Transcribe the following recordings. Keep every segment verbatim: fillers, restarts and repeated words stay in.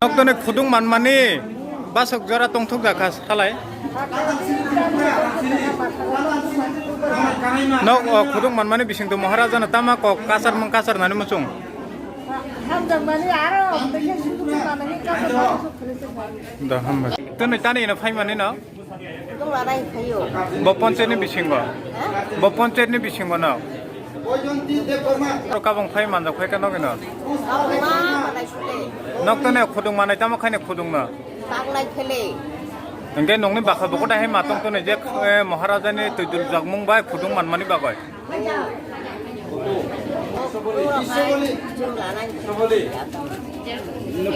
Noktoni khudung manmani basok jora tongthok jakha salai. Nok, o, khudung manmani bisingtwi Maharaja no tama kok kasar mung kasar nani muchung. Hamjakmani aro, hamjakmani kasar. Da, hambai. Toni tani ino phaimani no? Tong larai phaio. Bo ponchayat ni bisingo. Ha? Bo ponchayat ni bisingo no. Oro kabang phai manjak phai ka nogino. Kabang ma manai sule. Nok tone khudung manai tamo khaine khudung no. Taklai phele. Hingke nongni bakha bokota hai matong tone je, eh, Maharaja ni twi dul jakmung bai khudung manmani bagoi.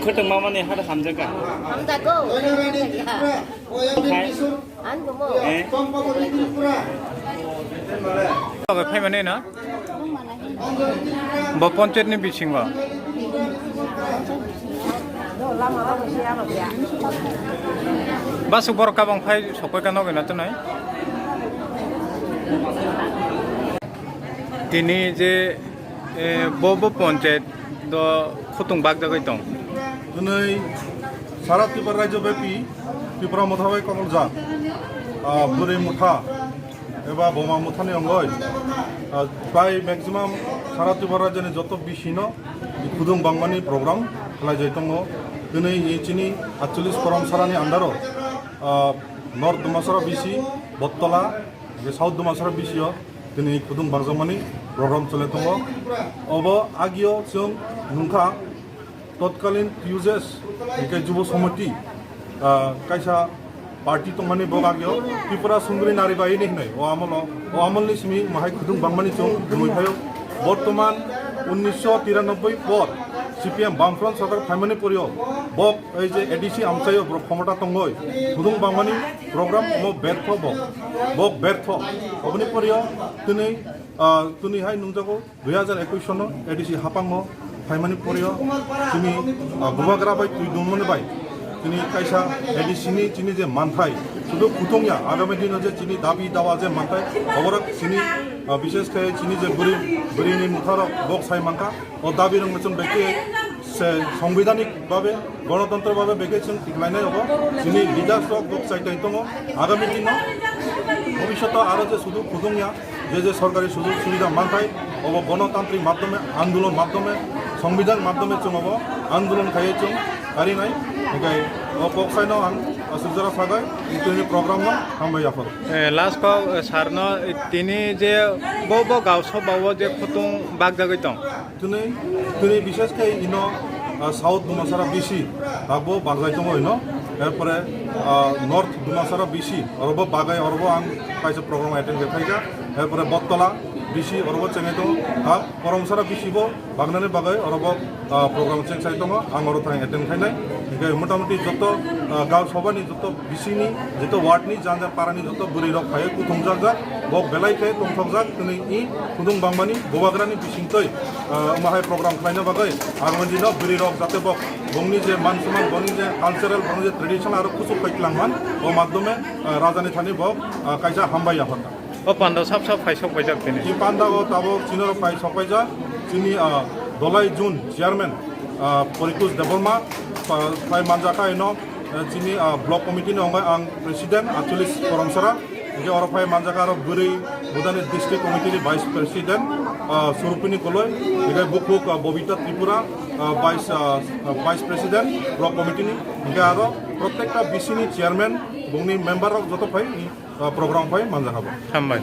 Khotong mamani har hamjaga. Hamjago. Hai. An dumo. Eh. Oke, phaimani na? Bo ponchayat ni bisingo. Basuk borok kabang phai sokoi ka nogoi na tonoi. Tini je, eh, bo, bo ponchayat do khutung bakjagoi tong. Twnwi sara Tripura rajyo bepi Tripura motha bai kokoljak, ah, bwrwi motha eba boma mothani ongoi, ah, prai maximum sara Tripura rajyoni joto bisino khudung bangmani program khlaijai tongo. Twnwi chini atchollish korom sarani andaro, ah, North Dumasara bisi, Bottola, Hingke South Dumasara bisio tini khudung bangjakmani program chole tongo. Obo agio chwng nungkha totkalin T U J S hingke Jubo Samiti, ah, kaisa party tongmani bo agio Tripura Sundori Nari Bahini hinui o amolo, o amolni simi mahai khudung bangmani chwng nungwi phaio. Bortoman unnisho tiranoboi por C P M Bamfront sorkar phaimani porio bok Ei je A D C amchaio borok khomota tongoi, khudung bangmani program omo bertho bo, bo bertho. Oboni porio tini, ah, tini hai nungjago dui hajar ekush sono A D C hapango phaimani porio tini, ah, bubagra bai twi dungmani bai tini kaisa A D C ni chini je manthai sudu khutungya agami dino je chini dabi dawa je manthai oborok chini, ah, bishesh khe chini je bwrwi, bwrwini motharok bok sai mankha. O dabi rok no chwng bekhe se songbidanik babe, gonotontro babe bekhe chwng tiklainai obo. Chini leaders rok bok chaitai tongo. Agami dino bhobishoto aro je sudu khudungya, je je sorkari sujog subida manthai, obo gonotantrik madhyome, andolon madhyome, songbidan madhyome chwng obo andolon khaiye chwng karinai. Hingkhai o kok saino ang aswk jora sagai, itini program no hambai yapharo. Eh, last kok, eh, sir no, eh, tini je bo, bo gao soba o je khutung bakjagwi tong. Tini, tini bishesh khe ino, ah, South Dumasara B C, abo bakjai tongo ino. Erpore, ah, North Dumasara B C, orobo bagai, orobo ang kaisa program attend khe phaikha. Erpore Bottola B C, orobo chengai tongo. Ah, Koromsara B C bo baknani bagwi orobo, ah, program chengsai tongo. Ang oro thang attend khainai. Hingkhe motamuti joto, ah, gao sobani joto B C ni, joto ward ni, jang jang para ni joto bwrwi rok phaiwi kuthumjak jak, bok belai khe tongthokjak, tini i khudung bangmani bubagrani bisingtwi, ah, omo hai program khlaina bagwi R O N G no bwrwi rok jate bok bongni je man sumang, bongni je cultural, bongni je traditional aro kuchuk pai twlang man, o madhyome, ah, rajani thani bok, ah, kaisa hambai yaphar. O panda sap sap phai sok paijak tini. I panda o tabok chini rok phai sok paijak, chini, ah, Dolai Jun Chairman, ah, Porikush Debbarma, pa-, phai manjak kha ino, eh, chini, ah, block committee ni ongoi ang president, Achulis Koromsara, hingke oro phai manjak kha aro bwrwi Budani district committee ni vice president, ah, Surupini Koloi, hingke bukhuk, ah, Bobita Tripura, ah, vice, ah, ah, vice president, block committee ni, hingke aro protekta B C ni chairman, bongni member rok joto phai, ah, program phai manjak abo. Hambai.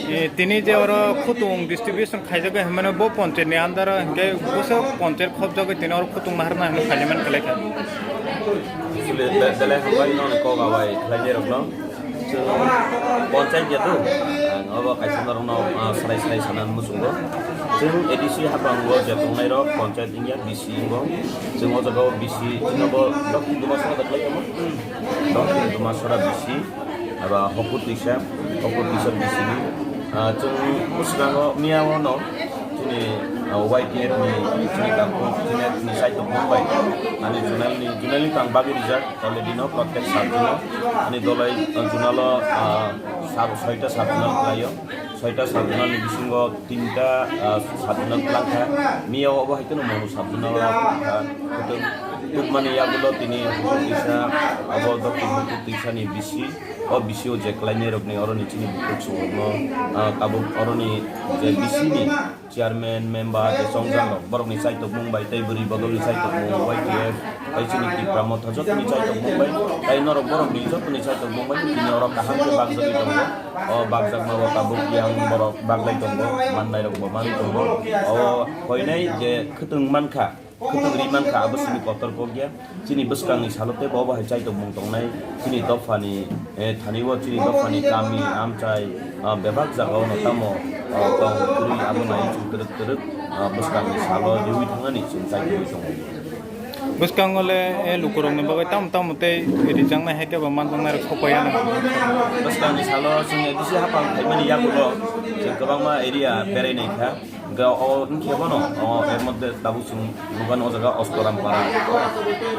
Eh, tini je oro khutung distribution khaijak bai hwnmano bo ponchayat ni under o hingke bwswk ponchayat khopjagwi tini oro khutung naharna hwnwi parliament khlai kha. Actually, be-, belai hambai no kok abai khlainai rok no. Chwng ponchayat ya tu, ang obo kaisa norok no, ah, salai salai sana muchungo. Chwng A D C hapango je tongnai rok ponchayat wngya B C wngbo. Chwng o jaga o B C wngbo dok duma sana da khlai tamo. Dok duma sora B C. Aba Hokutwisa, Hokutwisa bisini, ah, chwng bwskango miyao no chini, ah, Y T F ni chini kangkung, chini, chini side of Mumbai, ani zonal ni, zonal ni tang bagwi rijak, already no protect sub zonal, ani dolai, ah, zonal o, ah, sub, soita sub zonal khlaio. Soita sub-zonal ni bisingo tinta, ah, sub-zonal twlang kha. Miya obo hai kheno Monu sub-zonal o kha. Kutung tukmani yagulo tini kisa abo Doktin Huku Twisa ni bisi. O bisi o je klainai rokni oroni chini bukhuk songokno, ah, tabuk oroni je bisi ni chairman, member, je chongjak rok, borokni chaitokmung bai tei bwrwi bodolni chaitokmung, Y T F, tei chini Tipra Motha jotoni chaitokmung bai, tei norok borokni jotoni chaitokmung bai tini oro kaham khe bakjagwi tongo. O bakjakma bo tabuk yang borok baglai tongo, mannai rok bo manwi tongo. O koinai je khwtwng mankha, khwtwng ri mankha, abo simi kotor kok ya. Chini bwskangni salo tei bo bahai chaitokmung tongnai. Chini dophani, eh, thani o chini dophani kami, amchai, ah, bebak jagao no tamo, ah, tong kwrwi abo nai chwng kwrwk kwrwk, ah, bwskangni salo riwi thangnani chwng chaitogwi tongo. Bwskango le, eh, lukurokni bagwi tamo tamo tei rijaknai hai khe bo manjaknai rok sokpaiya nang. Bwskangni salo chwng A D C hapang phaimani yagulo chwng kwbangma area berai nai kha. Hwnkhe o wngkhe bono, o, er moddhe tabuk chwng nukha o jaga Ostorampara.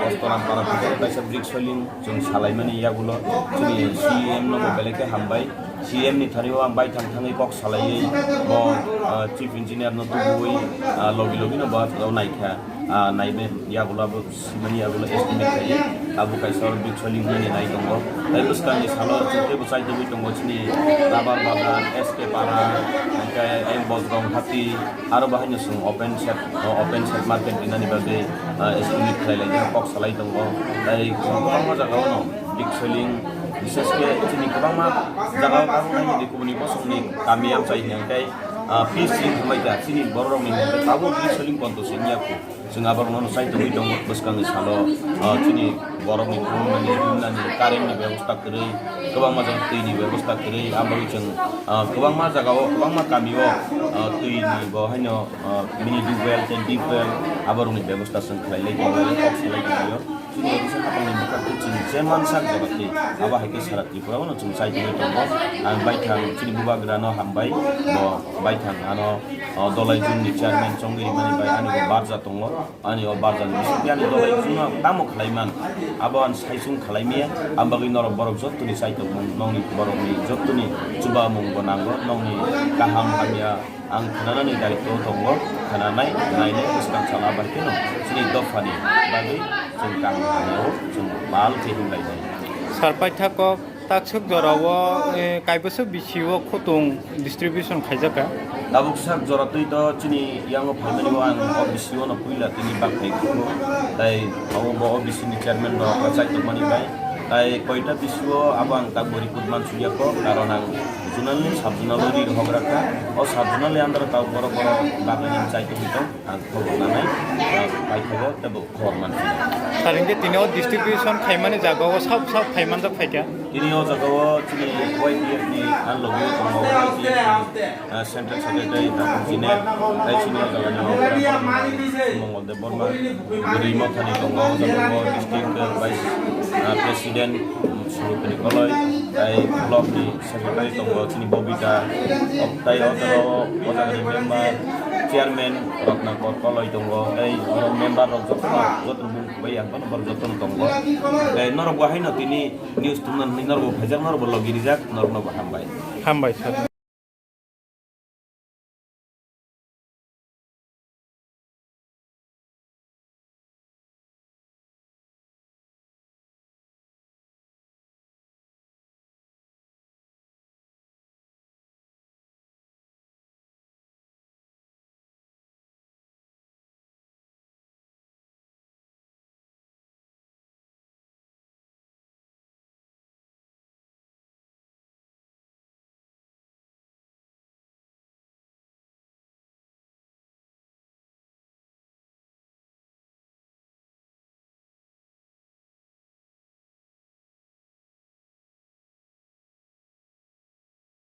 Ostorampara kaisa brick soiling chwng salaimani yagulo chini C M no bo belai khe hambai. C M ni thani o ang baithang thangwi kok salaiwi bo, ah, chief engineer no tubuwi, ah, logi logi no bo o naikha, ah, naibe yagulo abo simani yagulo estimate khlaiwi abo kaisa brick soiling hwnwi nai tongo. Tai bwskangni salo chwng teibo chaitugwi tongo chini rubber bagan, S K para, hwnkhe M Bojrong Hati, aro bahaino chwng open shed, o open shed market rinani bagwi, ah, estimate khlai laijak, kok salai tongo. Tai kwbangma jagao no brick soiling, bises khe chini kwbangma jagao tabuk naidi kubuni bosongni kami amchai hwnkhe, ah, pitch ring thumbai kha chini bororokni hwnkhe tabuk brick soiling konto se wngya kho. Chwng aborokno chai tongwi tongo bwskangni salo, ah, chini borokni phunuknani, himnani, currentni bebosta kwrwi, kwbangma jagao twini bebosta kwrwi, aboni chwng, ah, kwbangma jagao, kwbangma kamio, ah, twini bo haino, ah, mini tubewell tei deep well aborokni bebosta chwng khlai lai tongo, kok salai tonglaio. Chini O B C hapangni bwkhak twi chini je mansak jora twi, abo hai khe sara Tripura o no chwng chai tongwi tongo. Ang baithang chini bubagrano hambai, bo baithang ano, o, Dolai June ni chairman chongwi rimani bai ani bo barja tongo. Ani o barjani bisingtwi ani dolai chwngno tamo khlaiman, abo ang saichung khlaimaya, ang bagwi norok borok jottoni chaitokmung, nokni borokni jottoni chubamung bo nango, nokni kaham hamya ang khnanani daitwo tongo, khnanai, nainai, bwskang salo bai kheno chini dophani bagwi chwng kaham hamya o chwng mal khe himlainai. Sar paithak kok. Takswk jorao, eh, kaibwswk bisio khutwng distribution khaijak kha. Tabuk sak jora twi to chini yango phaimani bo ang o bisio no puila tini bak khai kho. Tai abo bo o bisini chairman no kwchai tongmani bai. Tai koita bisio abo ang tak bo report man suya kho, karon ang zonal ni sub zonal ri rok rakha. O sub zonal ni under ta borok borok bagwi nang chai tongwi tong. Ang khobor nanai, ah, paithago tei bo khobor manphi. Sir, hinkhe tini o distribution khaimani jagao sab sab khaimanjak phaikha? Tini o jagao chini Y T F ni ang logi tongo, Y T F ni, ah, Central Secretary Dr. Jinet, tei chini o jagani Mongol Debbarma, Bwrwi Mothani tongo, o jagao district, ah, vice, ah, president, Surupini Koloi, tei block ni secretary tongo chini Bobita, o-, tei o jaga o, o jaga ni member, chairman Ratnakor Koloi tongo, tei oro member rok joto no, joto ni mung bai ang phano borok joto no tongo. Tei norok bo haino tini news tungna hinwi norok bo phaijak, norok bo logi rijak, norok no bo hambai. Hambai sir.